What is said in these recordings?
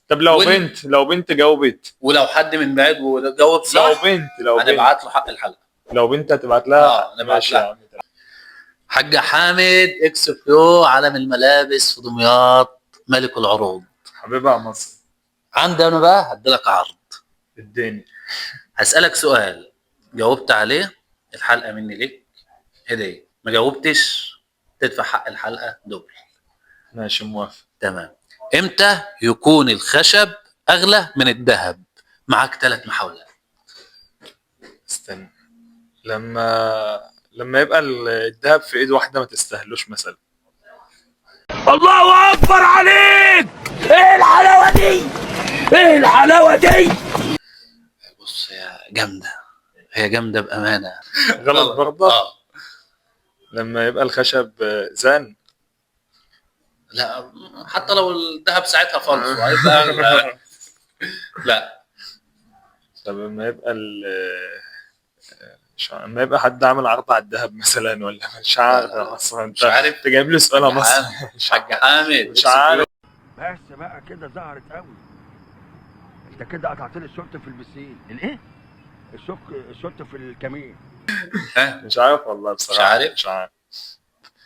طب لو بنت، لو بنت جاوبت. ولو حد من بعيد وجاوب صح، لو بنت هنبعت له حق الحلقه. لو بنت هتبعت لها؟ اه، نبعت ماشي يا لها. عم. حاج حامد اكس فلو، عالم الملابس في دمياط، ملك العروض. حبيبها يا مصر. عندي انا بقى هديلك عرض. اديني. هسألك سؤال، جاوبت عليه الحلقة مني ليك هدية، ما جاوبتش تدفع حق الحلقة double. ماشي، موافق. تمام. امتى يكون الخشب اغلى من الذهب؟ معاك 3 محاولات. استنى، لما يبقى الذهب في ايد واحدة ما تستاهلوش مثلا. الله اكبر عليك، ايه الحلاوة دي؟ ايه الحلاوة دي؟ بص، هي جامدة، هي جامدة بأمانة. غلط برضه؟ اه. لما يبقى الخشب زان. لا، حتى لو الذهب ساعتها فالصو هيبقى أغلى. لا. طب لما يبقى ال مش عارف، لما يبقى حد عامل عرض على الذهب مثلا، ولا مش عارف. لا، لا. اصلا انت مش عارف. انت جايب لي سؤال يا مصر. مش حاج حامد. مش عارف. بس بقى كده ظهرت قوي. انت كده قطعت لي الشورت في البسين الايه؟ الشورت في الكمين. ها؟ مش عارف والله بصراحة. مش عارف؟ مش عارف.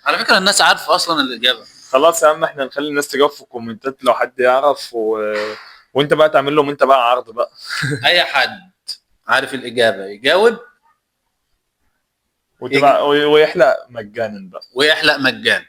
على فكرة الناس عارفة أصلا الإجابة. خلاص يا عم، احنا نخلي الناس تجاوب في الكومنتات لو حد يعرف، وانت بقى تعمل لهم انت بقى عرض بقى. أي حد عارف الإجابة يجاوب. وتبقى ويحلق مجانا بقى. ويحلق مجانا.